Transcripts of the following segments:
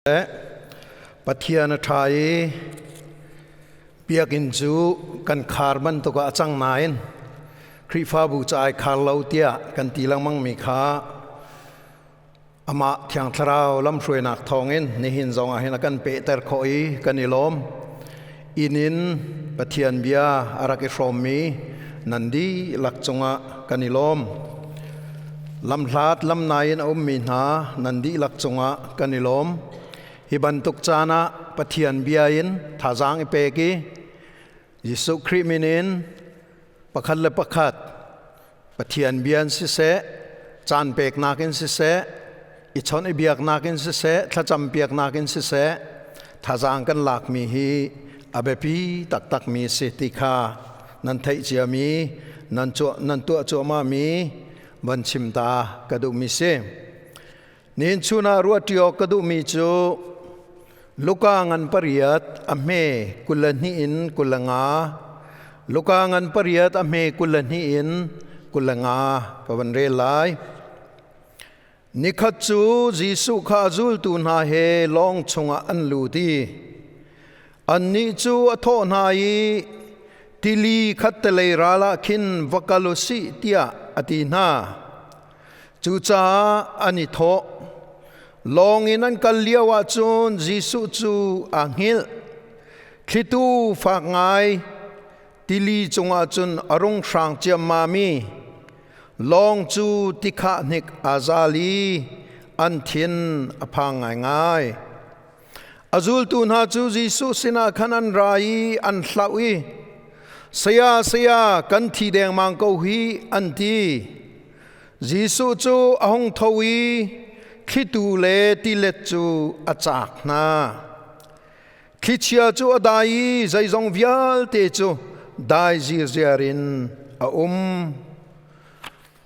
Pathian a ṭha i biakinn cu kan khar bantuk ah a cang nain Khrihfabu ca ai khar lo tiah kan ti lengmangmi kha amah Thiang Thlarau lamhruainak thawngin nihin zong ah hin a kan pehter khawh i kan i lawm. Inn in Pathian bia a rak i hrawmmi nan dihlak cungah kan i lawm. Lamhlat lamnai in a ummi hna nan dihlak cungah kan i lawm. Hi bantuk caan ah Pathian bia in thazaang i pek i Jesuh Khrih min in pakhat le pakhat Pathian bia in siseh, caan peknak in siseh, i chawnh i biaknak in siseh, thlacam piaknak in siseh, thazaang kan lakmi hi a biapi taktakmi a si ti kha nan theih ciami, nan nan tuah cuahmahmi van chim ta ka duhmi si. Nihin chun ah ruahṭi awk ka duhmi cu Luka ngan pariat a hme 22 in 25, Luka ngan pariat a hme 22 in 25 ka van rel lai. Nikhat cu Jesuh kha a zultu hna he lawng chungah an lut i annih cu a thawh hna i tili khattelei ral ah khin va kal u sih tiah a ti hna. Cucaah an i thawh. Lawng in an kal lio ahcun Jesuh cu aa hngilh. Thlitu fak ngai tili cungah cun a rung hrang ciammam i lawng cu tikhah hnik aa zal i an thin a phang ngaingai. A zultu hna cu Jesuh sinah khan an ra i an hlauh i, Saya, saya, kan thi dengmang ko hi, an ti. Jesuh cu a hung tho i thlitu le tilet cu a caak hna. Thlichia cu a dai i zeizong vialte cu dai zirziar in a um.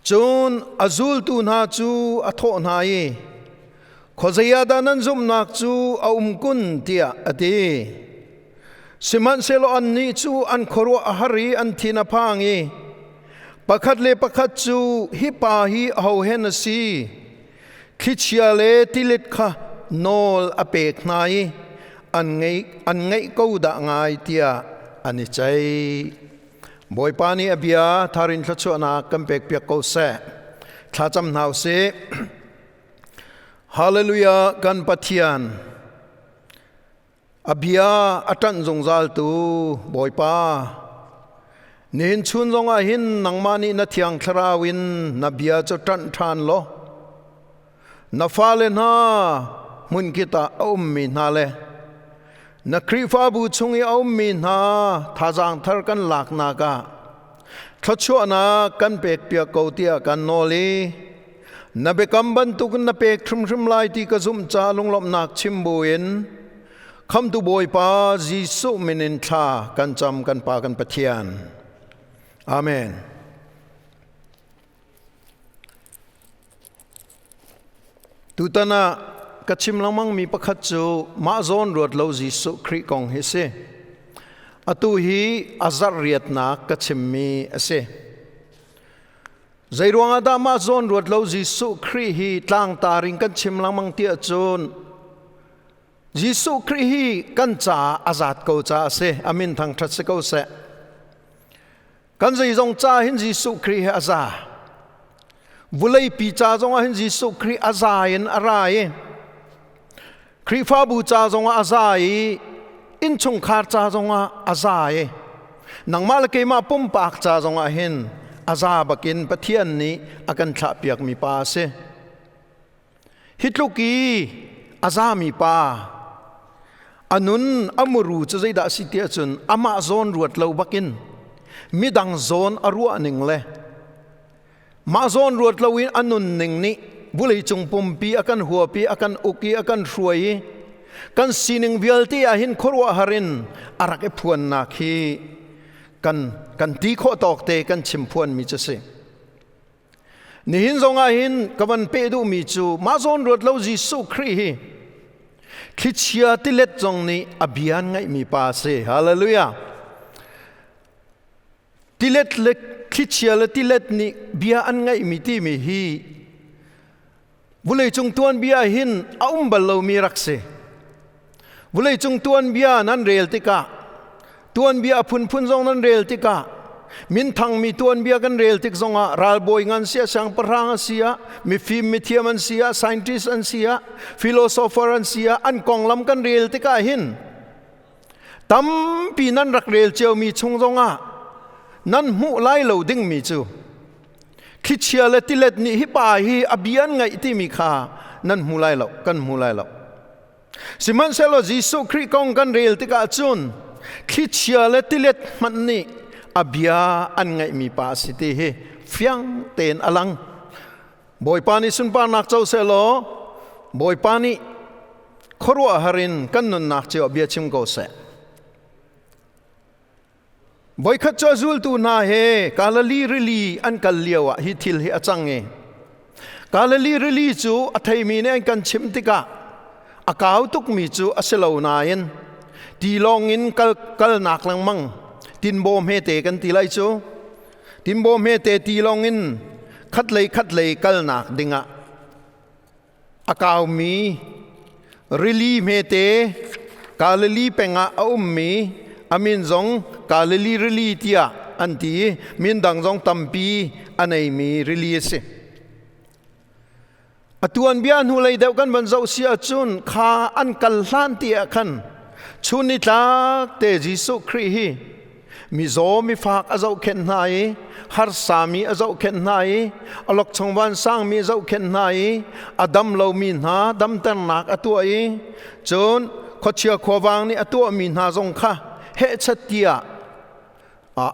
Cun a zultu hna cu a thawh hna i, Khuazei ah dah nan zumhnak cu a um kun tiah a ti. Sihmanhsehlaw annih cu an khuaruah a har i an thin a phang i pakhat le pakhat cu, Hi pa hi aho hen a si? Thlichia le tilet kha nawl a pek hna i an ngeih ko dah ngai tiah an i ceih. Bawipa nih a bia tharin thluachuahnak kan pekpiak ko seh. Thlacam hna usih. Hallelujah kan Pathian. A bia a ṭanh zungzal tu Bawipa. Nihin chun zongah hin nangmah nih na thiang thlarau in na bia cu ṭanh ṭhan law na fale hna hmunkip ah a ummi hna le na Khrihfabu chung i a ummi hna thazaang thar kan laknak ah thluachuahnak kan pekpiak ko tiah kan nawl i na biakam bantukin na pek hrimhrim lai ti ka zumh ca lunglawmhnak chim buin Khamtu Bawipa Jesuh min in thla kan cam kan Pa kan Pathian. Amen. Tutan ah ka chim lengmangmi pakhat cu mah zawn ruat lo Jesuh Khrih kong hi si. Atu hi a zarh riatnak ka chimmi a si. Zeiruang ah dah mah zawn ruat lo Jesuh Khrih hi tlangtar in kan chim lengmang tiah cun Jesuh Khrih hi kan caah a zat ko caah a si. A min thangṭhat si ko seh. Kan zeizong ca hin Jesuh Khrih hi a za. Vuleipi ca zongah hin Jesuh Khrih a za in a ra i Khrihfabu ca zongah a za i innchungkhar ca zongah a za i nangmah le keimah pumpak ca zongah hin a za bakin Pathian nih a kan thlahpiakmi pa a si. Hi tluk i a zami pa a nun a muru cu zeidah a si ti ahcun amah zawn ruat lo bakin midang zawn a ruah ning le mah zawn ruat lo in a nun ning nih vawleicung pumpi a kan huapi a kan uk i a kan hruai i kan sining vialte ah hin khuaruahhar in a rak i phuannak hi kan kan ti khawh tawk te kan chim phuanmi cu si. Nihin zongah hin ka van peh duhmi cu mah zawn ruat lo Jesuh Khrih hi thlichia tilet zong nih a bia an ngaihmi pa a si. Hallelujah. Tilet le thlichia le tilet nih bia an ngaihmi timi hi vawleicung tuanbia hin a um bal lomi rak si. Vawleicung tuanbia nan rel tikah, tuanbia a phunphun zong nan rel tikah, minthangmi tuanbia kan rel tik zongah ralbawi ngan si ah, siangpahrang a si ah, mifim mithiam an si ah, scientist an si ah, philosopher an si ah, an konglam kan rel tikah hin tampi nan rak rel ciomi chung zongah nan hmuh lai lo dingmi cu thlichia le tilet nih hi pa hi a bia an ngaih timi kha nan hmu lai lo, kan hmu lai lo. Sihmanhsehlaw Jesuh Khrih kong kan rel tikah cun thlichia le tilet hmanh nih a bia an ngaihmi pa a si ti hi fiang tein a lang. Bawipa nih sunparnak co sehlaw Bawipa nih khuaruahhar in kan nunnak cio bia chim ko seh. Voikhat cu a zultu hna he Galilee rili an kal lioah hi thil hi a cang i Galilee rili cu a theimi nih an kan chimh tikah a kau tukmi cu a si lo nain tilawng in kal kalnak lengmang tinbaw hmete kan ti lai cu tinbaw hmete tilawng in khatlei khatlei kalnak dingah a kaumi rili hmete Galilee peng ah a ummi a min zong Galilee rili tiah an ti i min dang zong tampi a neimi rili a si. A tuanbia hnulei deuh kan van zoh si ahcun kha an kal hlan ti ah khan chun nitlak te Jesuh Khrih hi mizaw mifak a zohkhenh hna i harsami a zohkhenh hna i awlokchong vansangmi a zohkhenh hna i a dam lomi hna damternak a tuah i cun khuachia khuavang nih a tuahmi hna zong kha hehchat tiah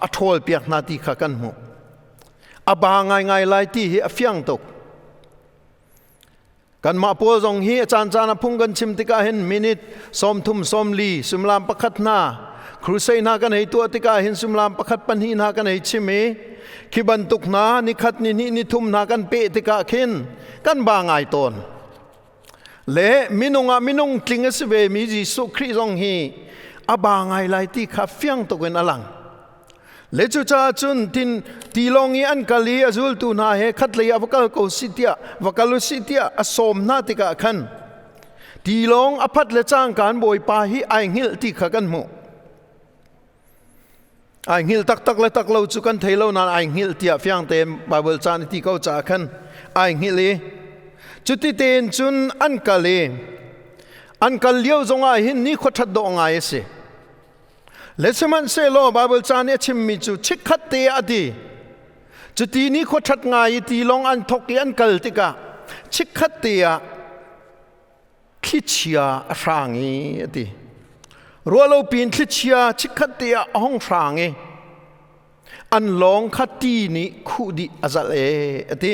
a ṭhawlpiak hna ti kha kan hmuh. A ba ngaingai lai ti hi a fiang tuk. Kanmah pawl zong hi a caancaan a phung kan chim tikah hin minute 30 40 suimilam pakhat hna crusade hna kan hei tuah tikah hin suimilam pakhat pahnih hna kan hei chim i khi bantuk hna nikhat ni hnih ni thum hna kan peh tikah khin kan ba ngai tawn. Le minung ah minung tling a si ve mi Jesuh Khrih zong hi a ba ngai lai ti kha fiang tuk in a lang. Le cucaah cun tin tilawng i an kal i a zultu hna he khatlei ah va kal ko sih tiah va kal u sih tiah a sawm hna tikah khan tilawng a phat le cangkaan Bawipa hi ai hngilh ti kha kan hmuh. Ai hngilh taktak le tak lo cu kan thei lo nain ai hngilh tiah fiang tein Baibal ca nih ti ko caah khan ai hngilh i cuti tein cun an kal i an kal lio zongah hin nikhua ṭhat dawh ngai a si. Le sihmanhsehlaw Baibal ca nih a chimmi cu chikkhat te ah a ti. Cuti ni khua ṭhat ngai i tilawng an thawk i an kal tikah chikkhat te ah thlichia a hrang i a ti. Ruahlopi in thlichia chikkhat te ah a hung hrang i an lawng kha ti nih khuh dih a zalh e a ti.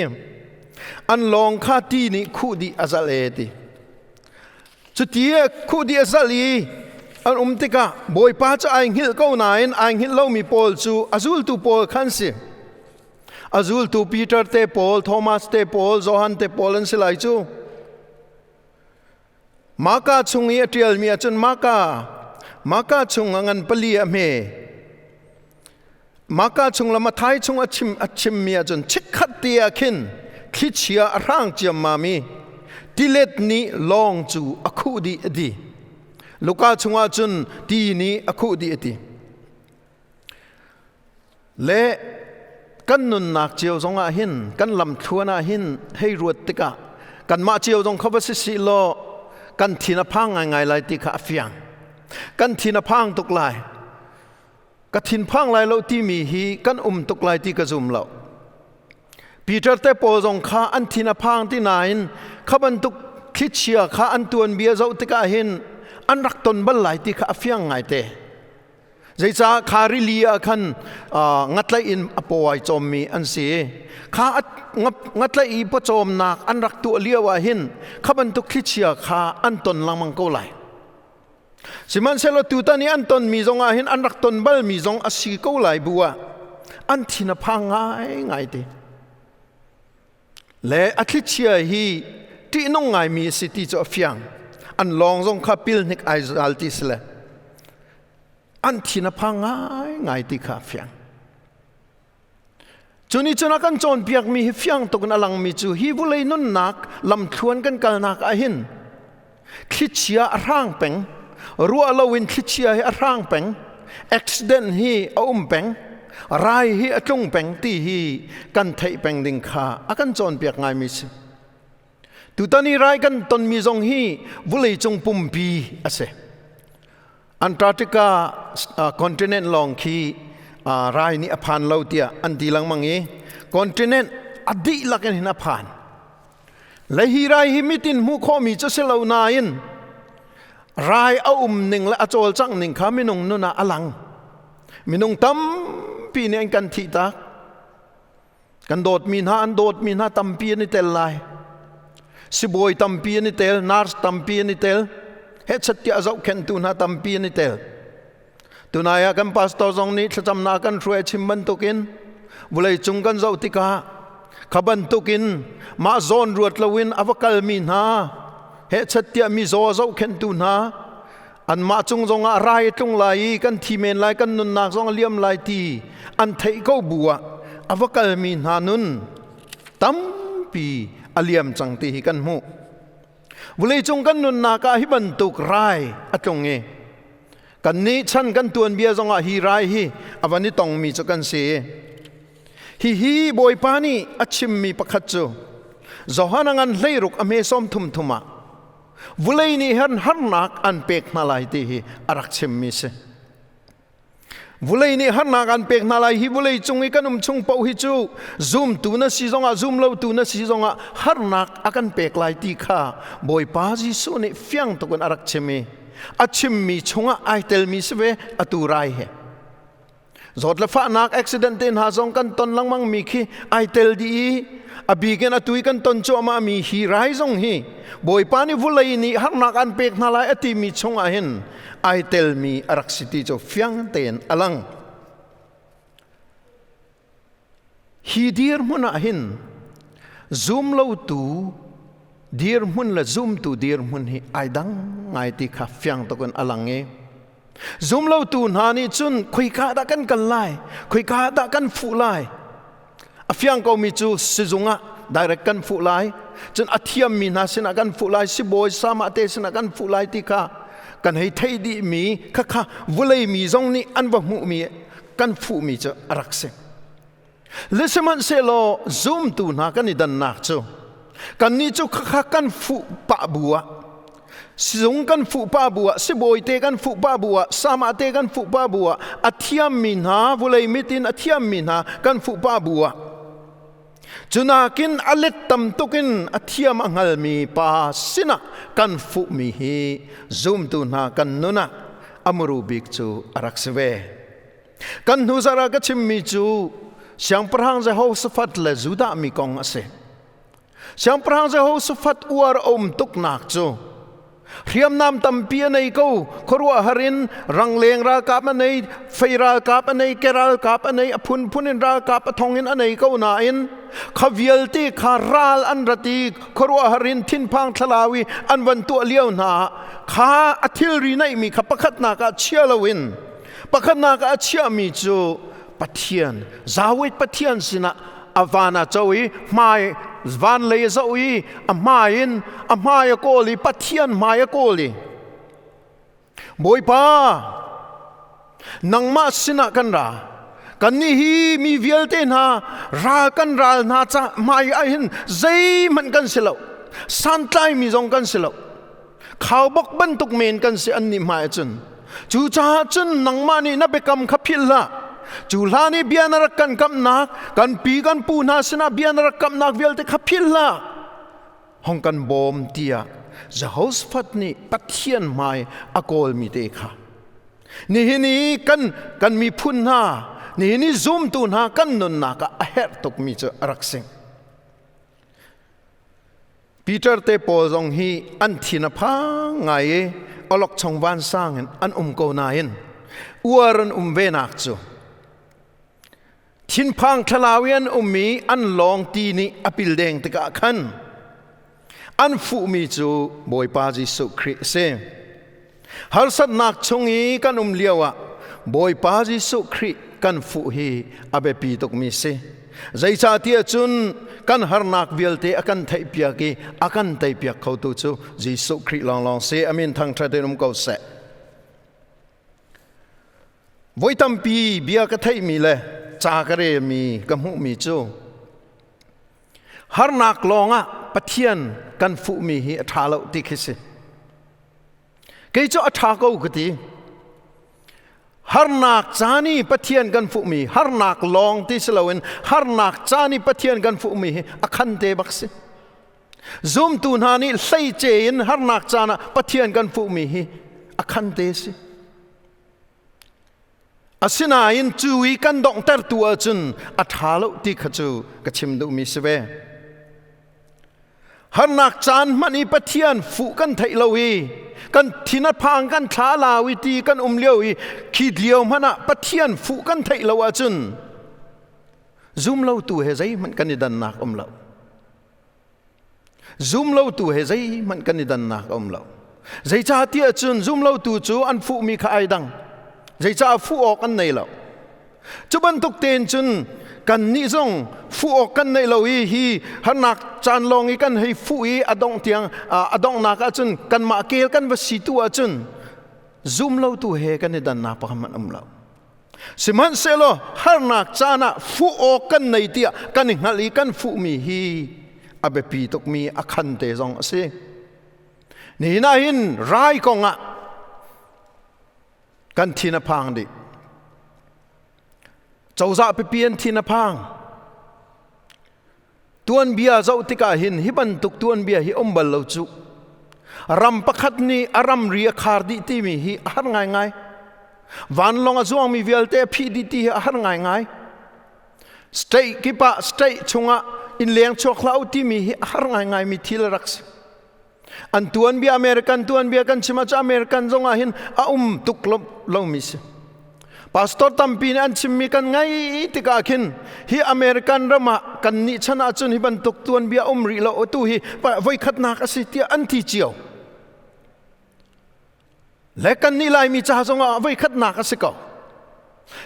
An lawng kha ti nih khuh dih a zalh e a ti. Cuti khuh dih a zalh i an um tikah Bawipa cu ai hngilh ko nain ai hngilh lomi pawl cu a zultu pawl khan si. A zultu Peter te pawl, Thomas te pawl, Johan te pawl an si lai cu. Maka chung i a ṭialmi ahcun Maka, Maka chung a ngan pali a hme. Maka chung le Mathai chung a chim a chimmi ahcun chikkhat te ah khin thlichia a hrang ciammam i tilet nih lawng cu a khuh dih a ti. Luka chungah cun ti nih a khuh dih a ti. Le kan nunnak cio zongah hin kan lamthluan ah hin hei ruat tikah kanmah cio zong kha va si sih law kan thin a phang ngaingai lai ti kha a fiang. Kan thin a phang tuk lai. Ka thinphang lai lo timi hi kan um tuk lai ti ka zum lo. Peter te pawl zong kha an thin a phang ti nain kha bantuk thlichia kha an tuanbia zoh tikah hin an rak ton bal lai ti kha a fiang ngaite. Zeicah kha rili ah khan ngatlaih in a paw ai cawmmi an si. Kha ngatlaih i pawcawmnak an rak tuah lio ah hin kha bantuk thlichia kha an ton lengmang ko lai. Sihmanhsehlaw tutan i an tonmi zongah hin an rak ton balmi zong a si ko lai bu ah an thin a phang ngaingai te. Le a thlichia hi ṭihnung ngaimi a si ti cu a fiang. An lawng zong kha pil hnik ai zal ti si le an thin a phang ngaingai ti kha a fiang. Cu nih cun a kan cawnpiakmi hi fiang tuk in a langmi cu hi vawlei nunnak lamthluan kan kalnak ah hin thlichia a hrang peng, Ruah loin thlichia hi a hrang peng, accident hi a um peng, rai hi a tlung peng ti hi kan theih peng ding kha a kan cawnpiak ngaimi si. Tutan i rai kan tonmi zong hi vawleicung pumpi a si. Antarctica continent lawng khi rai nih a phan lo tiah an ti lengmang i continent a dihlak in hin a phan. Le hi rai hi mitin hmuh khawhmi cu si lo nain rai a um ning le a cawlcangh ning kha minung nun ah a lang. Minung tampi nih an kan thih tak. Kan dawtmi hna an dawtmi hna tampi an i tel lai. Sibawi tampi an i tel, nurse tampi an i tel, hechat tiah zohkhenhtu hna tampi an i tel. Tunai ah kan pastor zong nih thlacamnak kan hruai chim bantukin vawlei cung kan zoh tikah kha bantukin mah zawn ruat loin a va kalmi hna hechat tiah mi zaw zohkhenhtu hna anmah cung zongah rai a tlung lai i kan thi men lai, kan nunnak zong a liam lai ti an theih ko bu ah a va kalmi hna nun tampi a liam cang ti hi kan hmuh. Vawleicung kan nunnak ah hi bantuk rai a tlung i kannih chan kan tuanbia zongah hi rai hi a van i tongmi cu kan si. Hihi Bawipa nih a chimmi pakhat cu Johan a ngan 16 a hme 33 ah vulei nih hin harnak an pek hna lai ti hi a rak chimmi si. Vulei nih harnak an pek hna lai. Hi vulei cung i kan um chung paoh hi cu zumtu na si zongah, zum lotu na si zongah harnak a kan pek lai ti kha Bawipa Jesuh nih fiang tuk in a rak chim i a chimmi chungah ai telmi si ve atu rai he. Zawt le fahnak, accident te hna zong kan ton lengmang mi khi ai tel dih i a bik in atu i kan ton cuahmah mi hi rai zong hi Bawipa nih vulei nih harnak an pek hna lai a timi chungah hin ai telmi a rak si ti cu fiang tein a lang. Hi dirhmun ah hin zum lotu dirhmun le zumtu dirhmun hi ai dang ngai ti kha fiang tuk in a lang i zum lotu hna nih cun khoika dah kan kal lai, khoika dah kan fuh lai? A fiang komi cu sizung ah direct kan fuh lai, cun a thiammi hna sinah kan fuh lai, sibawi sama te sinah kan fuh lai ti kha kan hei theih dihmi khakha vulei mi zong nih an va hmuhmi kan fuhmi cu a rak si. Le sihmanhsehlaw zumtu hna kan i dannak cu kannih cu khakha kan fuh pah bu ah, sizung kan fuh pah bu ah, sibawi te kan fuh pah bu ah, sama te kan fuh pah bu ah, a thiammi hna, vulei mit in a thiammi hna kan fuh pah bu ah, cunakin a let tam tuk in a thiam a hngalmi pa sinah kan fuhmi hi zumtu hna kan nun ah a muru bik cu a rak si ve. Kan hnu zarh ah ka chimmi cu Siangpahrang Jehoshaphat le Judah mi kong a si. Siangpahrang Jehoshaphat uar a um tuknak cu hriamnam tampi a nei ko, khuaruahhar in rangleng ralkap a nei, fei ralkap a nei, ke ralkap a nei, a phunphun in ralkap a thong in a nei ko nain kha vialte kha ral an rat i khuaruahhar in thinphang thlalau i an van tuah lio hna kha a thilri neihmi kha pakhatnak ah chia loin pakhatnak ah a chiahmi cu Pathian, Zawit Pathian sinah a van a co i hmai van lei a zoh i a hmai in a hmai a kawl i Pathian hmai a kawl i, "Bawipa, nangmah sinah kan ra. Kannih hi mi vialte hna ral kan ral hna ca hmai ah hin zeihmanh kan si lo, santlaimi zong kan si lo, khaubok bantuk men kan si annih hmai ahcun. Cucaah cun nangmah nih na biakam kha philh hlah. Cu hlan i bia na rak kan kamhnak, kan pi kan pu hna sinah bia na rak kamhnak vialte kha philh hlah. Hong kan bawm," tiah Jehoshaphat nih Pathian hmai a kawlmi te kha nihin i kan miphun hna, nihin i zumtu hna kan nunnak ah a herh tukmi cu a rak si. Peter te pawl zong hi an thin a phang ngai i awlokchong vansang in an um ko nain uar an um ve nak cu thinphang thlalau i an um i an lawng ti nih a pil deng tikah khan an fuhmi cu Bawipa Jesuh Khrih a si. Harsatnak chung i kan um lio ah Bawipa Jesuh Khrih kan fuh hi a biapi tukmi si. Zeicahtiah cun kan harnak vialte a kan theihpiak i a kan teipiak khotu cu Jesuh Khrih lawnglawng si. Amin thangṭhat in um ko seh. Voi tampi bia ka theihmi le ca ka relmi ka hmuhmi cu harnak lawngah Pathian kan fuhmi hi a ṭha lo ti khi si. Kei cu a ṭha ko ka ti. Harnak caan i Pathian kan fuhmi harnak lawng ti si loin harnak caan i Pathian kan fuhmi hi a khan te bak si. Zumtu hna nih hleice in harnak caan ah Pathian kan fuhmi hi a khan te si. Asinain cu i kan donghtertu ahcun a ṭha lo ti kha cu ka chim duhmi si ve. Harnak caan hmanh i Pathian fuh kan theih lo i kan thin a phang kan thla lau i ti kan um lio i khi lio hmanh ah Pathian fuh kan theih lo ahcun zum lotu he zeihmanh kan i dannak um lo. Zumlotu he zeihmanh kan i dannak a um lo. Zeicahtiah cun zumlotu cu an fuhmi kha ai dang. Zeicah fuh awk an nei lo. Cu bantuk tein cun kannih zong fuh awk kan neih lo i hi harnak caan lawng i kan hei fuh i a dongh tiang a donghnak ahcun kanmah kel kan va si tu ahcun zumlotu he kan i dannak pakhat hmanh um lo. Sihmanhsehlaw harnak caan ah fuh awk kan nei tiah kan i hngalh i kan fuhmi hi a biapi tukmi a khan te zong a si. Nihin ah hin rai kong ah kan thin a phang dih. Cozah pipi an thin a phang. Tuanbia zoh tikah hin hi bantuk tuanbia hi um bal lo cu. Ram pakhat nih a ramri a khar dih timi hi a har ngaingai. Vanlawng a zuangmi vialte a phih dih ti hi a har ngaingai. State kip ah state chungah innleng chuak hlah u timi hi a har ngaingai mi thil a rak si. An tuanbia American tuanbia kan chim ahcun American zong ah hin a um tuk lomi si. Pastor tampi nih an chimmi kan ngai tikah khin hi American ram ah kan nih chan ahcun hi bantuk tuanbia um rih lo tu hi voikhatnak a si tiah an ti cio. Le kan nih Laimi ca zongah voikhatnak a si ko.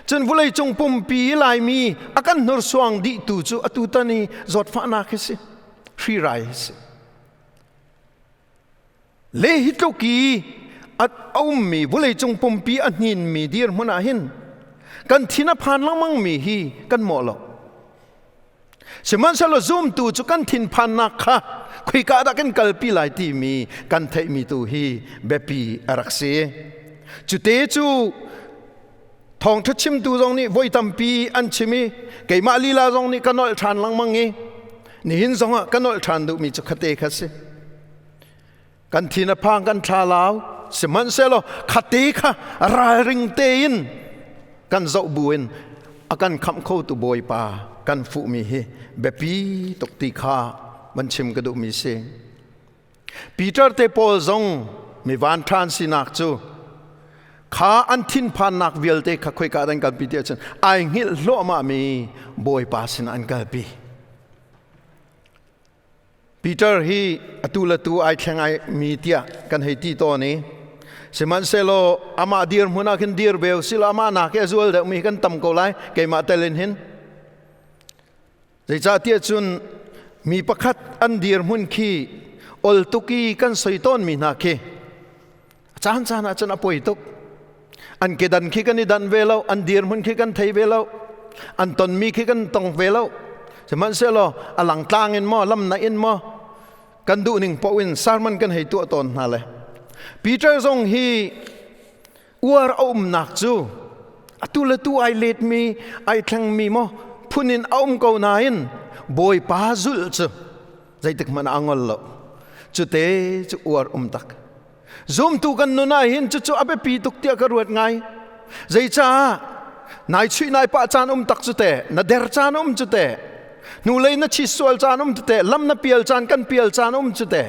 Cun vawleicung pumpi Laimi a kan hnursuang dihtu cu atu tan i zawtfahnak hi si, hrirai hi si. Le hi tluk i a ummi vawleicung pumpi a hninmi dirhmun ah hin kan thin a phan lengmangmi hi kan mawh lo. Sihmanhsehlaw zumtu cu kan thinphannak kha khoika dah kan kalpi lai timi kan theihmi tu hi biapi a rak si. Cute cu thawngṭha chimtu zong nih voi tampi an chim i keimah lila zong nih ka nolh ṭhan lengmang i nihin zongah ka nolh ṭhan duhmi cu khate kha si. Kan thin a phang kan thlalau sihmanhsehlaw khate kha ralring tein kan zoh buin a kan khamh khotu Bawipa kan fuhmi hi biapi tuk ti kha van chim ka duhmi si. Peter te pawl zong mi vanṭhan sinak cu kha an thinphannak vialte kha khoika an kalpi ti ahcun ai hngilh hluahmahmi Bawipa sinah an kalpi. Peter hi atu le tu ai thleng ai mi tiah kan hei ti tawn i sihmanhsehlaw amah dirhmun ah khin dir ve usih amah nak hi a zual deuh mi kan tam ko lai keimah tel in hin. Zeicahtiah cun mi pakhat an dirhmun khi ol tuk i kan soi tawn mi hna khi caan caan ah cun a poi tuk. An kedan khi kan i dan ve lo, an dirhmun khi kan thei ve lo, an tonmi khi kan tong ve lo. Sihmanhsehlaw a langtlang in maw lamna in maw kan duhning paoh in sermon kan hei tuah tawn hna le Peter zong hi uar a umnak cu atu le tu ai letmi ai thlengmi maw phun in a um ko nain Bawipa zulh cu zeitik hmanh ah a ngol lo. Cute cu uar um tak. Zumtu kan nun ah hin cucu a biapi tuk tiah ka ruat ngai. Zeicah nai chuih nai pah caan um tak cu te, na der caan um cu te, hnulei na chi sual caan um cu te, lam na pial caan kan pial caan um cu te.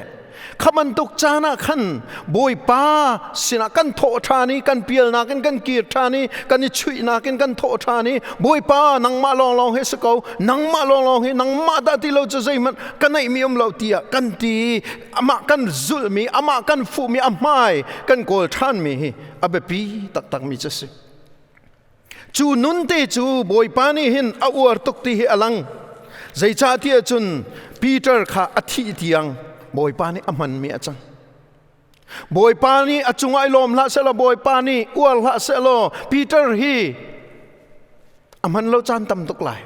Kha bantuk caan ah khan Bawipa sinah kan thawh ṭhan i kan pialnak in kan kir ṭhan i kan i chuihnak in kan thawh ṭhan i Bawipa nangmah lawnglawng hi si ko, nangmah lawnglawng hi nangmah dah ti lo cu zeihmanh ka neihmi um lo tiah kan ti. Amah kan zulhmi, amah kan fuhmi, a hmai kan kawl ṭhanmi hi a biapi taktakmi cu a si. Cu nun te cu Bawipa nih hin a uar tuk ti hi a lang. Zeicahtiah cun Peter kha a thih tiang Bawipa nih a hmanmi a cang. Bawipa nih a cungah i lawm hlah sehlaw, Bawipa nih uar hlah sehlaw, Peter hi a hman lo caan tam tuk lai.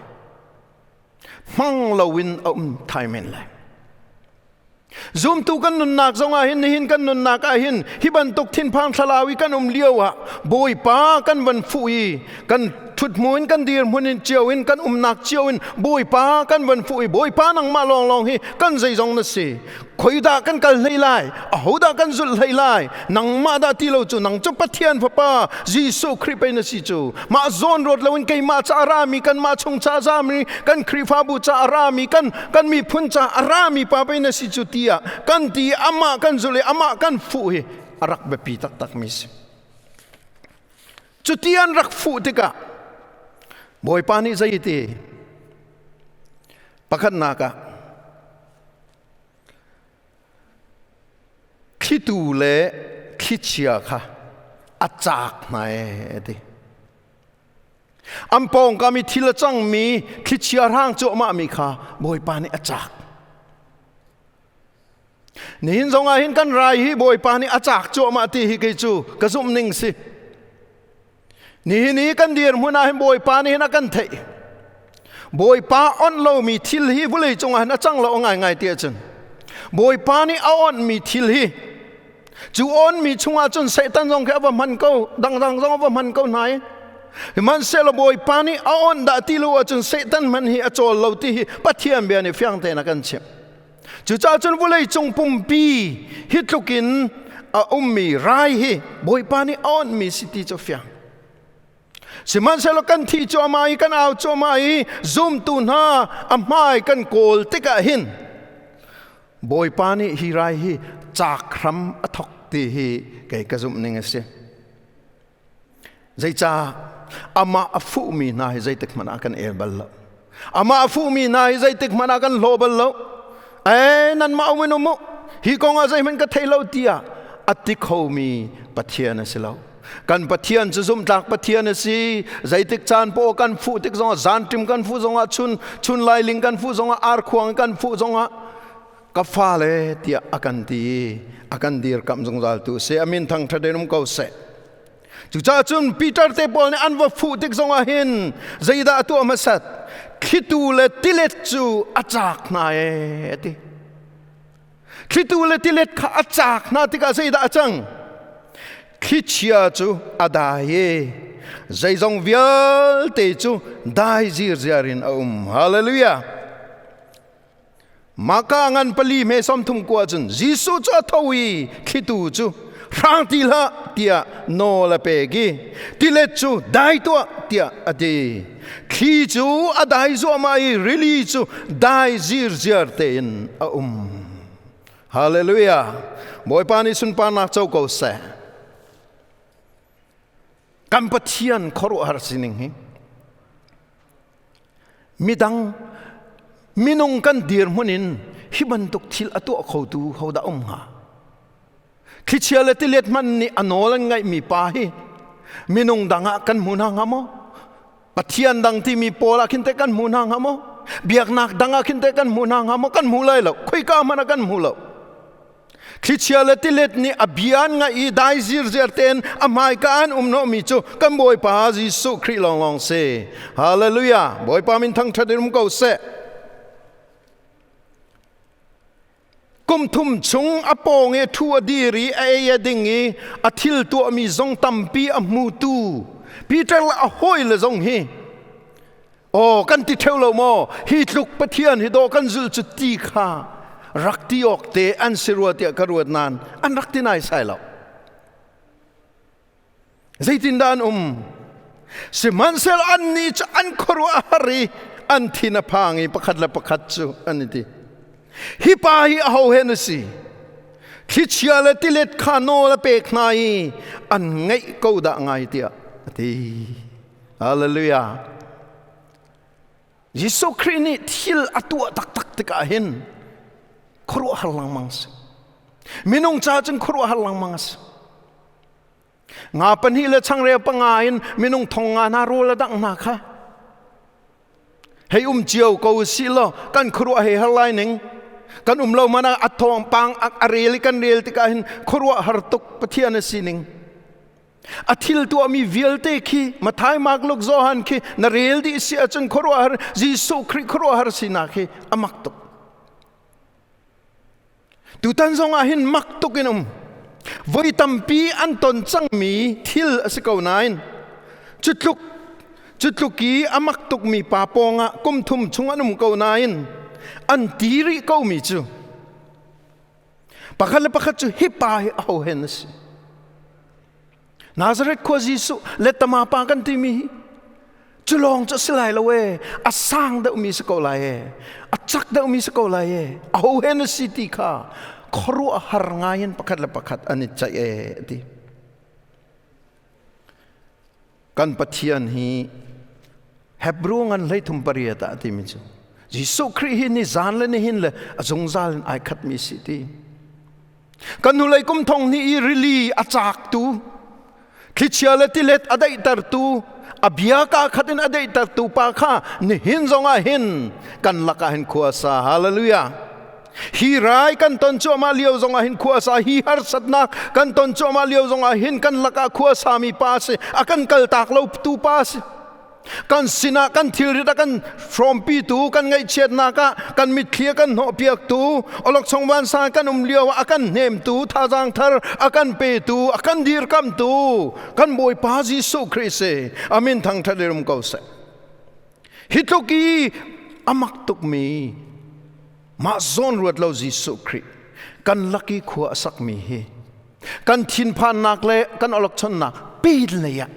Hmang loin a um thai men lai. Zumtu kan nunnak zongah hin, nihin kan nunnak ah hin, hi bantuk thinphang thlalau i kan um lio ah Bawipa kan van fuh i kan ṭhuthmun kan dirhmun in cio in kan umnak cio in Bawipa kan van fuh i, Bawipa, nangmah lawnglawng hi kan zeizong na si. Khoidah kan kal hlei lai? Ahodah kan zulh hlei lai? Nangmah dah ti lo cu. Nang cu Pathian Fapa Jesuh Khrih pei na si cu. Mah zawn ruat loin keimah ca a rami, kanmah chung ca a zami, kan Khrihfabu ca a rami, kan miphun ca a rami pa pei na si cu tiah kan ti, amah kan zulh i amah kan fuh hi a rak biapi taktak mi si. Cuti an rak fuh tikah Bawipa nih zei ti? Pakhatnak ah, thlitu le thlichia kha a caak hna ee ti. An pawngkam i thil a cangmi thlichia hrang cuahmah mi kha Bawipa nih a caak. Nihin zong ah hin kan rai hi Bawipa nih a caak cuahmah ti hi kei cu ka zumh ning si. Nihin i kan dirhmun ah hin Bawipa nih hin a kan theih. Bawipa onh lomi thil hi vawlei cungah hin a cang lo ngaingai ti ahcun, Bawipa nih a onhmi thil hi, cu onhmi chungah cun Satan zong khi a va hman ko, dangdang zong a va hman ko hna i, sihmanhsehlaw Bawipa nih a onh dah ti lo ahcun Satan hman hi a cawl lo ti hi Pathian bia nih fiang tein a kan chimh. Cucaah cun vawlei cung pumpi hi tluk in a ummi rai hi Bawipa nih a onhmi si ti cu fiang. Sihmanhsehlaw kan thi cuahmah i kan au cuahmah i zumtu hna a hmai kan kawl tikah hin Bawipa nih hi rai hi caak hram a thok ti hi kei ka zumh ning a si. Zeicah? Amah a fuhmi hna hi zeitik hmanh ah kan el bal lo. Amah a fuhmi hna hi zeitik hmanh ah kan hlaw bal lo. Ee, nanmah um in um u. Hi kong ah zeihmanh ka thei lo tiah a ti khomi Pathian a si lo. Kan Pathian cu zumhtlak Pathian a si. Zeitik caan poah kan fuh tik zongah, zanṭim kan fuh zongah, chun chun lailing kan fuh zongah, arkhuang kan fuh zongah, ka fale tiah a kan ti i a kan dirkamh zungzal tu si. Amin thangṭhat in um ko seh. Cucaah cun Peter te pawl nih an va fuh tik zongah hin zeidah a tuah hmasat? Thlitu le tilet cu a caak hna ee a ti. Thlitu le tilet kha a caak hna tikah zeidah a cang? Thlichia cu a dai i zeizong vialte cu dai zirziar in a um. Hallelujah! Maka ngan pali hme 39 cun Jesuh cu a tho i thlitu cu hrang ti hlah tiah nawl a pek i tilet cu dai tuah tiah a ti. Thli cu a dai zuahmah i rili cu dai zirziar tein a um. Hallelujah! Bawipa nih sunparnak co ko seh. Kan Pathian khuaruahhar sining hi midang minung kan dirhmun in hi bantuk thil a tuah khotu hodah um hnga? Thlichia le tilet hman nih a nawl an ngaihmi pa hi minung dang ah kan hmu hna hnga maw? Pathian dang timi pawl ah khin teh kan hmu hna hnga maw? Biaknak dang ah khin teh kan hmu hna hnga maw? Kan hmu lai lo. Khoika hmanh ah kan hmu lo. Thlichia le tilet nih a bia an ngaih i dai zirziar tein a hmaika an um hnawhmi cu kan Bawipa Jesuh Khrih lawnglawng si. Hallelujah! Bawipa min thangṭhat in um ko seh. Kum thum chung a pawng i ṭhu a dir i a ei a ding i a thil tuahmi zong tampi a hmutu Peter le a hawile zong hi, aw, kan ti ṭheu lo maw? Hi tluk Pathian hi dawh kan zulh cu ti kha rak ti awk te an si rua tiah ka ruat nain an rak ti naisai lo. Zeitindah an um? Sihmanhsehlaw annih cu an khuaruah a har i an thin a phang i pakhat le pakhat cu an i ti, "Hi pa hi aho hen a si? Thlichia le tilet kha nawl a pek hna i an ngaih ko dah ngai," tiah a ti. Hallelujah. Jesuh Khrih nih thil a tuah taktak tikah hin khuaruahhar lengmang si. Minung ca cun khuaruahhar lengmang a si. Nga pahnih le changreu panga in minung 5,000 hna rawl a dangh hna kha hei um cio ko si law kan khuaruah hei har lai ning. Kan um lo mana a thawngpang a rel i kan rel tikah hin khuaruah har tuk Pathian a sining. A thil tuahmi vialte khi Mathai, Mark, Luke, Johan khi na rel dih si ahcun khuaruahhar Jesuh Khrih khuaruahhar sinak hi a mak tuk. Tutan zong ah hin mak tuk in um. Voi tampi an ton cangmi thil a si ko nain cutluk cutluk i a mak tukmi pa pawngah kum thum chung an um ko nain an ti rih komi cu pakhat le pakhat cu hi pa hi aho hen a si. Nazareth khua Jesuh le tama pa kan timi hi cu lawng cu a si lai lo ee, a sang deuhmi si ko lai ee, a cak deuhmi si ko lai ee, aho hen a si ti kha khuaruahhar ngai in pakhat le pakhat an i ceih ee a ti. Kan Pathian hi Hebrew ngan 38 ah a timi cu Jesuh Khrih hi ni zan le nihin le a zungzal in ai khatmi si ti. Kan hnulei kum thong hnih i rili a caaktu, thlichia le tilet a daihtertu, a bia kaa khat in a daihtertu pa kha nihin zongah hin kan lakah hin khua sa. Hallelujah. Hi rai kan ton cuahmah lio zongah hin khua sa, hi harsatnak kan ton cuahmah lio zongah hin kan lakah khua sami pa si, a kan kaltak lo tu pa si. Kan sinah kan thilrit a kan hrawmpitu, kan ngaihchiatnak ah kan mitthli a kan hnawhpiaktu, awlokchong vansa kan um lio ah a kan hnemtu, thazaang thar a kan petu, a kan dirkamtu kan Bawipa Jesuh Khrih si. Amin thangṭhat in um ko seh. Hi tluk i a mak tukmi mah zawn ruat lo Jesuh Khrih kan lak i khua a sakmi hi kan thinphannak le kan awlokchonnak pin lei ah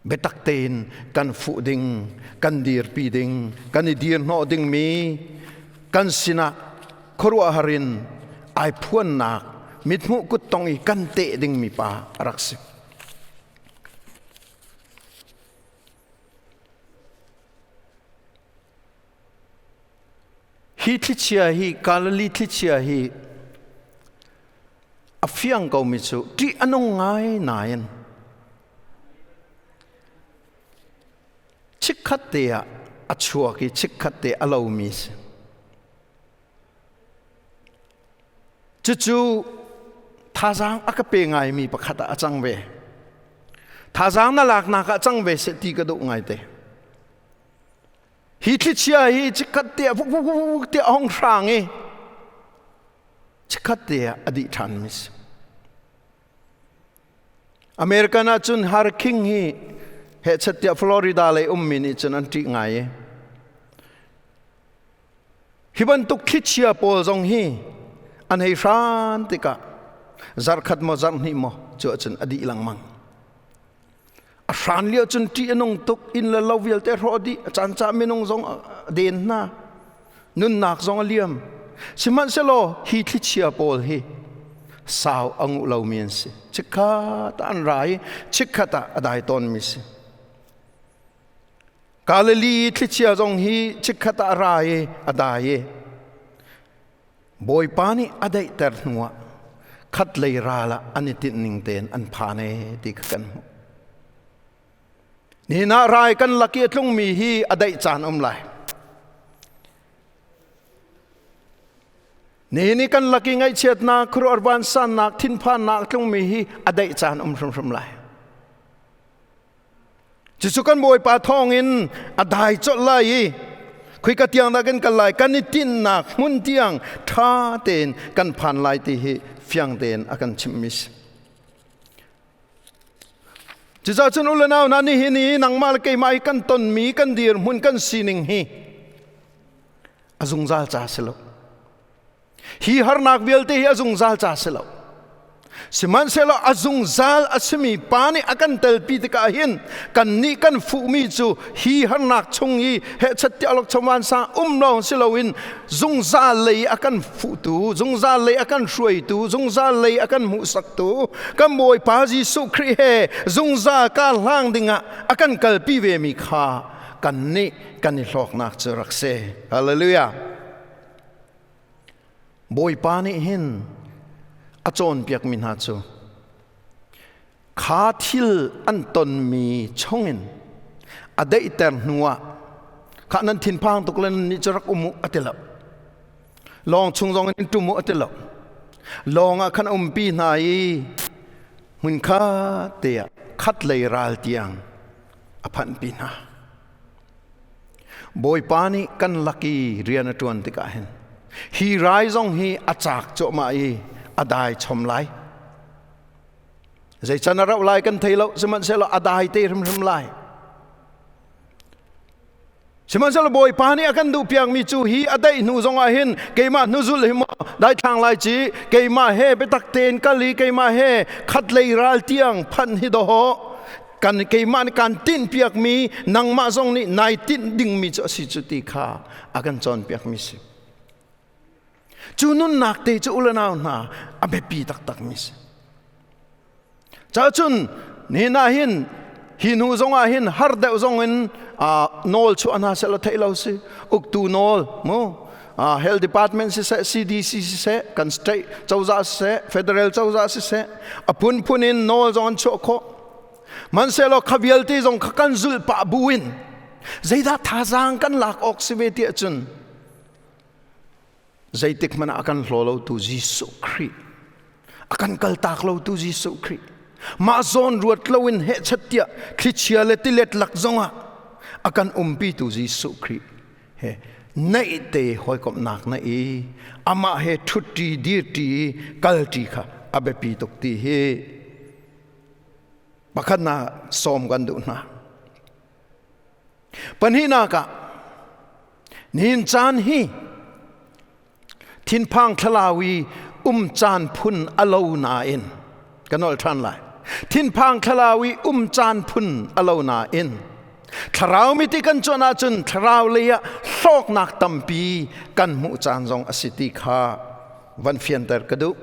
biatak tein kan fuh ding, kan dirpi ding, kan i dirhnawh dingmi kan sinah khuaruahhar in ai phuannak mithmuh kuttong i kan teh dingmi pa a rak si. Hi thlichia hi Galilee thlichia hi a fiang komi cu ṭih a nung ngai nain chikkhat te ah a chuak i chikkhat te a lomi si. Cucu thazaang a ka pe ngaimi pakhat ah a cang ve. Thazaang na laknak ah cang ve seh ti ka duh ngaite. Hi thlichia hi chikkhat te ah vuk vuk vuk vuk tiah a hung hrang i chikkhat te ah a dih ṭhanmi si. American ahcun hurricane hi hehchet tiah Florida lei ummi nih cun an ṭih ngai i hi bantuk thlichia pawl zong hi an hei hran tikah zarkhat maw zarhhnih maw cu ahcun a dih lengmang. A hran lio cun ṭih a nung tuk, inn le lo vialte hrawh dih, a caan caan minung zong a den hna, nunnak zong a liam. Sihmanhsehlaw hi thlichia pawl hi sau a nguh lomi an si. Chikkhat ah an ra i chikkhat ah a dai tawnmi si. Galilee thlichia zong hi chikkhat ah a ra i a dai i Bawipa nih a daihter hnuah khatlei ral ah an i tinh ning tein an phan ee ti kha kan hmuh. Nihin ah rai kan lak i a tlungmi hi a daih caan um lai. Nihin i kan lak i ngaihchiatnak, khuaruahhar vansannak, thinphannak a tlungmi hi a daih caan um hrimhrim lai. Cucu kan Bawipa thawngin a dai colh lai i khuika tiang dah kan kal lai, kan i tinhnak hmun tiang ṭha tein kan phan lai ti hi fiang tein a kan chimhmi si. Cucaah cun u le nau hna, nihin i nangmah le keimah i kan tonmi kan dirhmun kan sining hi a zungzal ca si lo. Hi harnak vialte hi a zungzal ca si lo. Sihmanhsehlaw a zungzal a simi pa nih a kan telpi tikah hin kannih kan fuhmi cu hi harnak chung i hehchat tiah lok chawvan sang um lawng si loin zungzal lei a kan fuhtu, zungzal lei a kan hruaitu, zungzal lei a kan hmuhsaktu kan Bawipa Jesuh Khrih he zungzal ka hlang dingah a kan kalpi vemi kha kannih kan i hlawknak cu rak si. Hallelujah. Bawipa nih hin a cawnpiakmi hna cu kha thil an tonmi chungin a daihter hnuah kha nan thinphang tuk le nannih cu rak um u a ti lo. Lawng chung zong in ṭum u a ti lo. Lawng ah khan a umpi hna i hmun kha te ah khat lei ral tiang a phanhpi hna. Bawipa nih kan lak i rian a ṭuan tikah hin hi rai zong hi a caak cuahmah i a dai chom lai. Zei can a rauh lai kan thei lo, sihmanhsehlaw a dai te hrimhrim lai. Sihmanhsehlaw Bawipa nih a kan duhpiakmi cu hi a daih hnu zongah hin keimah hnuzul hi maw daithlang lai ci, keimah he biatak tein kal i keimah he khatlei ral tiang phanh hi dawh kan keimah nih kan tinhpiakmi, nangmah zong nih nai tinh dingmi cu a si cu ti kha a kan cawnpiakmi si. Cu nunnak te cu u le nau hna, a biapi taktakmi si. Cacun nihin ah hin, hi hnu zong ah hin har deuh zong in nawl chuah hna seh law theih lo si, uktu nawl mu, health department siseh, CDC siseh, kan state cozah siseh, federal cozah siseh, a phunphun in nawl zong an chuah khawh. Hmanhsehlaw kha vialte zong kha kan zulh pah buin zeidah thazaang kan lak awk si ve tiah cun, zeitik hmanh ah a kan hlaw lotu Jesuh Khrih, a kan kaltak lotu Jesuh Khrih, mah zawn ruat loin hehchat tiah thlichia le tilet lak zongah a kan umpitu Jesuh Khrih he naih te hawikomhnak na i amah he ṭhutṭi, dirṭi, kalṭi kha a biapi tuk ti hi pakhatnak sawm kan duh hna. Pahnihnak ah, nihin caan hi thinphang thlalau i um caan phun a lo nain, ka nolh ṭhan lai, thinphang thlalau i um caan phun a lo nain thlarau miti kan cuanh ahcun thlarau lei ah hlawknak tampi kan hmuh caan zong a si ti kha van fianter ka duh.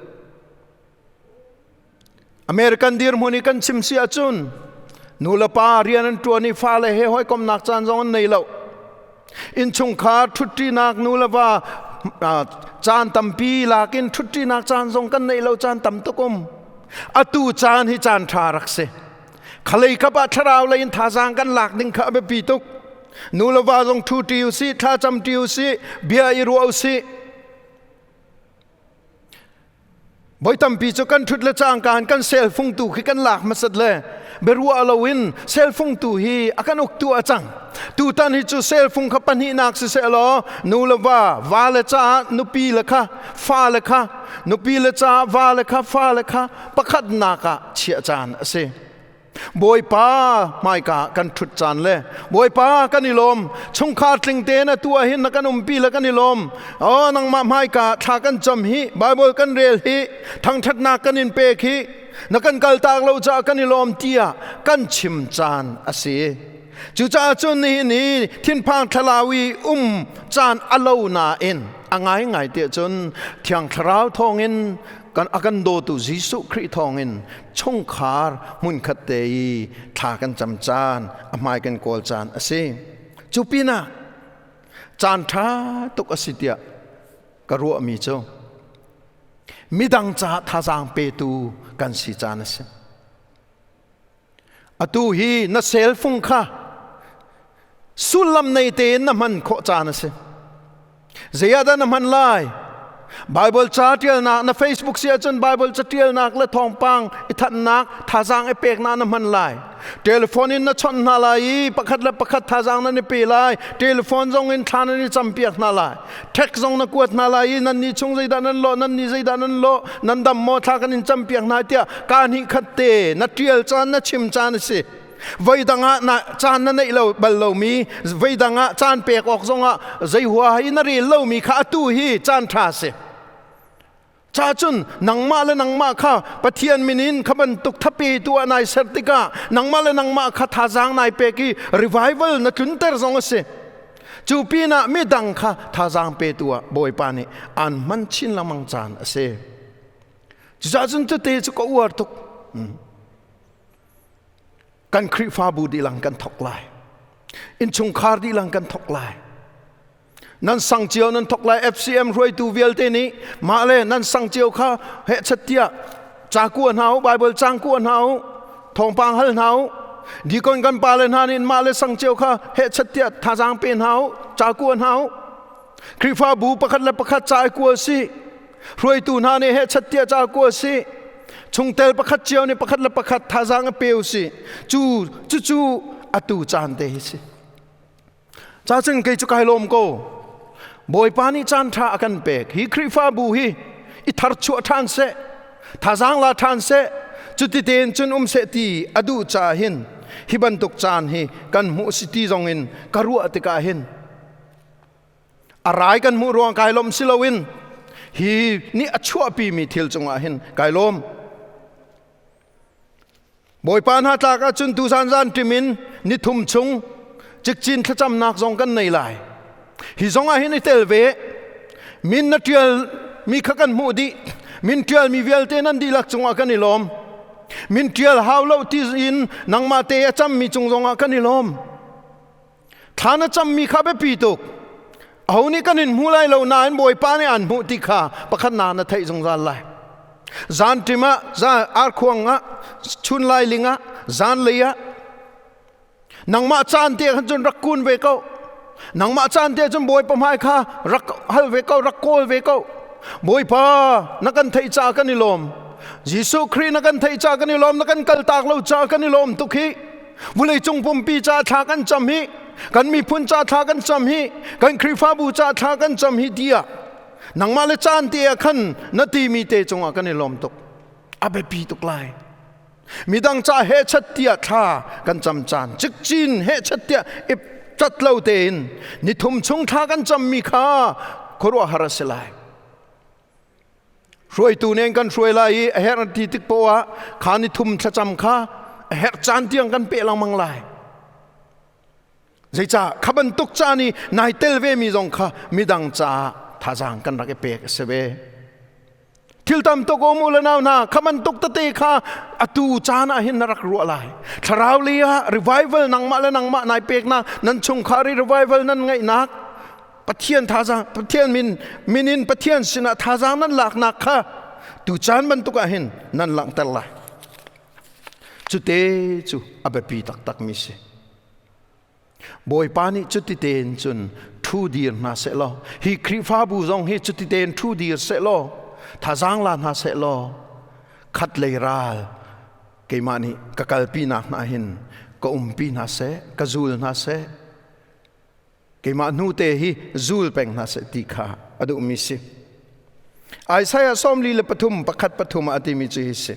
American dirhmun i kan chim si ahcun nu le pa rian an ṭuan i fale he hawikomhnak caan zong an nei lo. Innchungkhar ṭhutṭinak, nu le va caan tampi lakin ṭhutṭinak caan zong kan neih lo caan tam tuk um. Atu caan hi caan ṭha rak si. Khalei kap ah thlarau lei in thazaang kan lak ding kha a biapi tuk. Nu le va zong ṭhu ṭi usih, thlacam ṭi usih, bia i ruah usih. Voi tampi cu kan ṭhut le cangka in kan cellphone tu khi kan lak hmasat le biaruah loin cellphone tu hi a kan uktu a cang. Tutan hi cu cellphone kha pahnihnak siseh law nu le va, va le caah nupi le kha, fa le kha, nupi le caah va le kha, fa le kha pakhatnak ah chiah caan a si. Bawipa hmaika kan ṭhut caan le Bawipa kan i lawm, chungkhar tling tein atu ah hin na kan umpi le kan i lawm. Oh, nangmah hmaika thla kan cam hi, Bible kan rel hi, thangṭhatnak kan in pek hi, na kan kaltak lo caah kan i lawm tiah kan chim caan a si. Cucaah cun nihin hi thinphang thlalau i um caan a lo nain a ngaingai tiah cun Thiang Thlarau thawngin kan a kan dawtu Jesuh Khrih thawngin chungkhar hmunkhat te i thla kan cam caan, a hmai kan kawl caan a si. Cu pinah caan ṭha tuk a si tiah ka ruahmi cu midang caah thazaang petu kan si caan a si. Atu hi na cellphone kha sullam nei tein na hman khawh caan a si. Zei ah dah na hman lai? Bible ca ṭialnak, na Facebook si ahcun Bible ca ṭialnak le thawngpang i thanhnak, thazaang i peknak na hman lai. Telephone in na chawnh hna lai i pakhat le pakhat thazaang nan i pe lai. Telephone zong in thla nan i campiak hna lai. Text zong na kuat hna lai i nan nih chung zeidah nan lawh, nan nih zeidah nan lawh, nan dam maw, thla kan in campiak hna tiah kaa hnih khat te na ṭial caan, na chim caan a si. Voidang ah na caan na neih lo bal lomi, voidang ah caan pek awk zongah zei hua hi na rel lomi kha atu hi caan ṭha si. Cha cun nangmah le nangmah kha Pathian min in kha bantuk thape tu ah nai ser tikah nangmah le nangmah kha thazaang nai pek i revival na tlunter zong a si. Cu pinah midang kha thazaang petu ah Bawipa nih aan hman chin lengmang caan a si. Cucaah cun tute cu ka uar tuk. Kan Khrihfabu dilang kan thok lai. Innchungkhar dilang kan thok lai. Nan sang cio nan thok lai. FCM hruaitu vialte nih mah le nan sang cio kha hehchat tiah ca kua hna u, Bible cang kua hna u, thawngpang hal hna u. Dikon kan pa le hna nih mah le sang cio kha hehchat tiah thazaang pe hna u, ca kua hna u. Khrihfabu pakhat le pakhat ca i kua si. Hruaitu hna nih he chattiah ca kua si. Chungtel pakhat cio nih pakhat le pakhat thazaang a peu si. Cu cucu atu caan te hi si. Ca cun kei cu kai lawm ko. Bawipa nih caan ṭha a kan pek. Hi Khrihfabu hi i tharchuah ṭhan seh, thazaang la ṭhan seh, cuti tein cun um seh ti a duh caah hin hi bantuk caan hi kan hmuh si ti zong in ka ruah tikah hin a rai kan hmuh ruang kai lawm si loin hi nih a chuahpimi thil cungah hin kai lawm. Bawipa hna tlak ahcun tuzan zan ṭim in nithum chung cikcin thlacamnak zong kan nei lai. Hi zong ah hin i tel ve. Min na ṭial mi kha kan hmuh dih. Min ṭial mi vialte nan dihlak cungah kan i lawm. Min ṭial hau lo ti in nangmah te a cammi cung zongah kan i lawm. Thla na cammi kha biapi tuk. Aho nih kan in hmu lai lo nain Bawipa nih aan hmuh ti kha pakhat na na theih zungzal lai. Zan ṭim ah, zan arkhuang ah, chun lailing ah, zanlei ah, nangmah caan te khan cun rak kun ve ko. Nangmah caan te cun Bawipa hmai kha rak hal ve ko, rak kawl ve ko. Bawipa, na kan theih caah kan i lawm. Jesuh Khrih na kan theih caah kan i lawm, na kan kaltak lo caah kan i lawm tuk hi. Vawleicung pumpi ca thla kan cam hi, kan miphun ca thla kan cam hi, kan Khrihfabu ca thla kan cam hi tiah nangmah le caan te ah khan na timi te cungah kan i lawm tuk. A biapi tuk lai. Midang ca he chat tiah thla kan cam caan cikcin he chat tiah ip cat lo tein nithum chung thla kan cammi kha khuaruahhar a si lai. Hruaitu nih kan hruai lai i a herh ti tik poah ah kha ni thum thlacam kha a herh caan tiang kan peh lengmang lai. Zeicah kha bantuk caan i nai tel ve mi zong kha midang caah thazaang kan rak i pek a si ve. Thil tam tuk um u le nau hna kha bantuk tete kha atu caan ah hin na rak ruah lai. Thlarau lei ah revival nangmah le nangmah nai peknak nan chungkhar i revival nan ngeihnak Pathian thazaang Pathian min min in Pathian sinah thazaang nan laknak kha tu caan bantuk ah hin nan langhter lai. Cute cu a biapi taktak mi si. Bawipa nih cuti tein cun thu dir hna seh law hi Khrihfabu zong hi cuti tein thu dir seh law thazaang la hna seh law khat lei ral keimah nih ka kalpi nak hna hin ka umpi hna seh ka zul hna seh Keimah hnu te hi zul peng hna seh ti kha a duhmi si. Isaiah 43 pakhat pathum ah a timi cu hi si.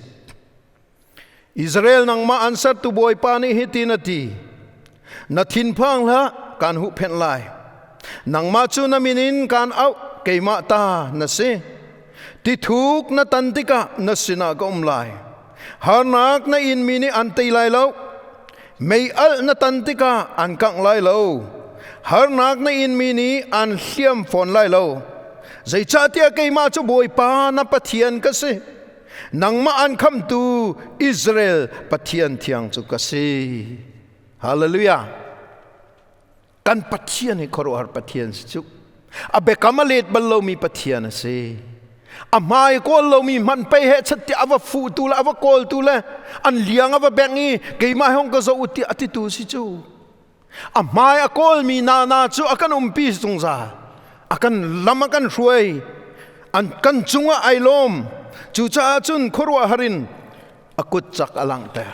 Israel nangmah an sertu Bawipa nih hitin a ti. Na thinphang hlah, kaan huhphenh lai. Nangmah cu na min in kaan auh, keimah ta na si. Tithuk na tan tikah na sinah ka um lai. Harnak na inmi nih an tei lai lo. Mei alh na tan tikah an kangh lai lo. Harnak na inmi nih an hliam fawn lai lo. Zeicahtiah keimah cu Bawipa na Pathian ka si. Nangmah an khamtu Israel Pathian thiang cu ka si. Hallelujah. Kan Pathian hi khuaruahhar Pathian si cu. A biakam a let bal lomi Pathian a si. A hmai kawl lomi hmanh pei he chat tiah a va fuhtu le a va kawltu le an liang a va bengh i keimah hong ka zoh u tiah a titu si cu. A hmai a kawlmi nana cu a kan umpi zungzal. A kan lam a kan hruai. An kan cungah ai lawm. Cucaah cun khuaruahhar in a kut cak a langhter.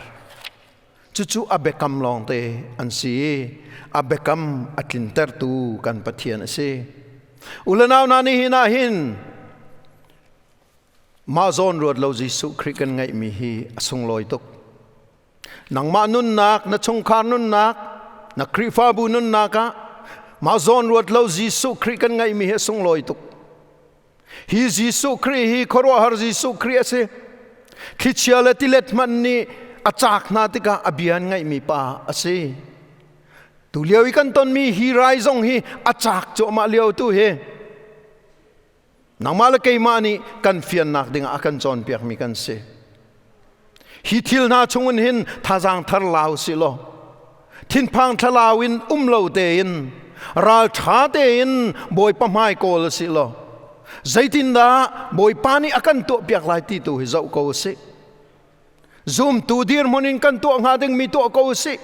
Cucu a biakam lawngte an si i a biakam a tlintertu kan Pathian a si. U le nau hna nihin ah hin mah zawn ruat lo Jesuh Khrih kan ngeihmi hi a sunglawi tuk. Nangmah nunnak, na chungkhar nunnak, na Khrihfabu nunnak ah mah zawn ruat lo Jesuh Khrih kan ngeihmi hi a sunglawi tuk. Hi Jesuh Khrih hi khuaruahhar Jesuh Khrih a si. Thlichia le tilet hmanh nih a caak hna tikah a bia an ngaihmi pa a si. Tu lio i kan tonmi hi rai zong hi a caak cuahmah lio tu hi. Nangmah le keimah nih kan fiannak dingah a kan cawnpiakmi kan si. Hi thil hna chungin hin thazaang thar lau si law thinphang thlalau in um lo tein ralṭha tein Bawipa hmai kawl si law zeitindah Bawipa nih a kan tuahpiak lai ti tu hi zoh ko sih. Zumtu dirhmun in kan tuah hnga dingmi tuah ko sih.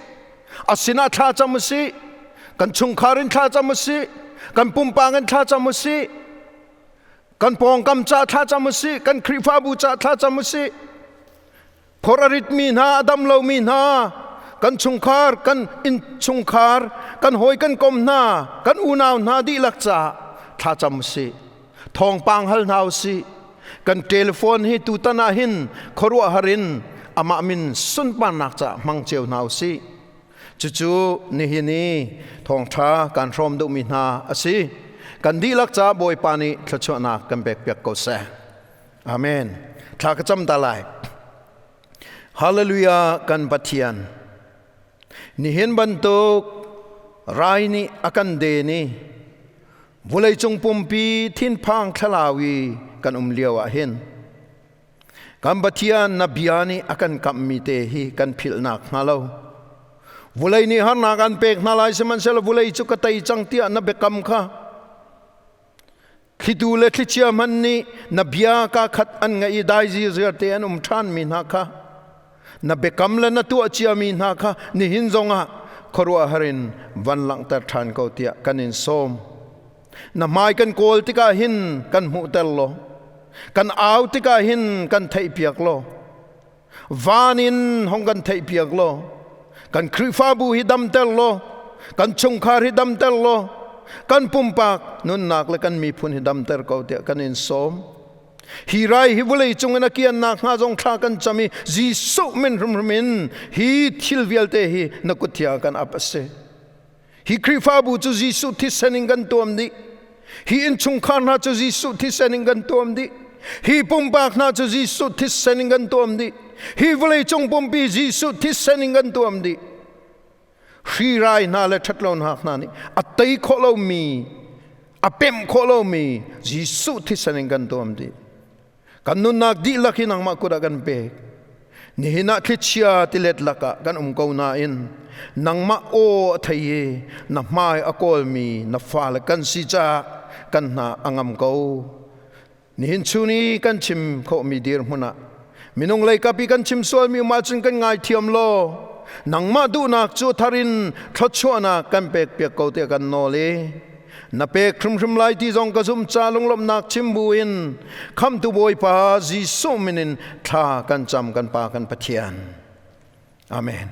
A sinah thlacam u sih. Kan chungkhar in thlacam u sih. Kan pumpak in thlacam usih. Kan pawngkam ca thlacam usih. Kan Khrihfabu ca thlacam usih. Phor a ritmi hna, a dam lomi hna, kan chungkhar, kan innchungkhar, kan hawi kan kom hna, kan unau hna dihlak caah thlacam usih. Thawngpang hal hna usih. Kan telephone hi tutan ah hin khuaruahhar in amah min sunparnak caah hmang cio hna usih. Cucu nihin i thawngṭha kan hrawm duhmi hna a si. Kan dihlak caah Bawipa nih thluachuahnak kan pekpiak ko seh. Amen. Thla ka cam ta lai. Hallelujah kan Pathian. Nihin bantuk rai nih a kan den i vawleicung pumpi thinphang thlalau i kan um lio ah hin kan Pathian na bia nih a kan kamhmi te hi kan philhnak hnga lo. Vulei nih harnak an pek hna lai sihmanhsehlaw vulei cu ka tei cang tiah na biakam kha Thlitu le thlichia hmanh nih na bia kaa khat an ngaih i dai zirziar te an um ṭhanmi hna kha na biakam le na tuah ciami hna kha nihin zongah khuaruahhar in van langhter ṭhan ko tiah kan in sawm. Na hmai kan kawl tikah hin kan hmuhter law, kan au tikah hin kan theihpiak law, van in hong kan theihpiak law kan Khrihfabu hi damter law kan chungkhar hi damter law kan pumpak nunnak le kan miphun hi damter ko tiah kan in sawm. Hi rai hi vawlei cung in a kiannak hnga zong thla kan cam i Jesuh min hrimhrim in hi thil vialte hi na kut thiang kan ap a si. Hi Khrihfabu cu Jesuh thisen in kan tuam dih. Hi innchungkhar hna cu Jesuh thisen in kan tuam dih. Hi pumpak hna cu Jesuh thisen in kan tuam dih. Hi vawleicung pumpi Jesuh thisen in kan tuam dih. Hri rai hna le ṭhatlonak hna nih a tei khawh lomi, a pemh khawh lomi Jesuh thisen in kan tuam dih. Kan nunnak dihlak hi nangmah kut ah kan pek. Nihin ah thlichia tilet lakah kan um ko nain nangmah aw a thei i na hmai a kawlmi na fale kan si caah kan hna a ngam ko. Nihin chun i kan chim khawhmi dirhmun ah minung leikap i kan chim sualmi um ahcun kan ngaithiam law nangmah duhnak cu thar in thluachuahnak kan pekpiak ko tiah kan nawl i na pek hrimhrim lai ti zong ka zum ca lunglawmhnak chim buin khamtu Bawipa Jesuh min in thla kan cam kan Pa kan Pathian. Amen.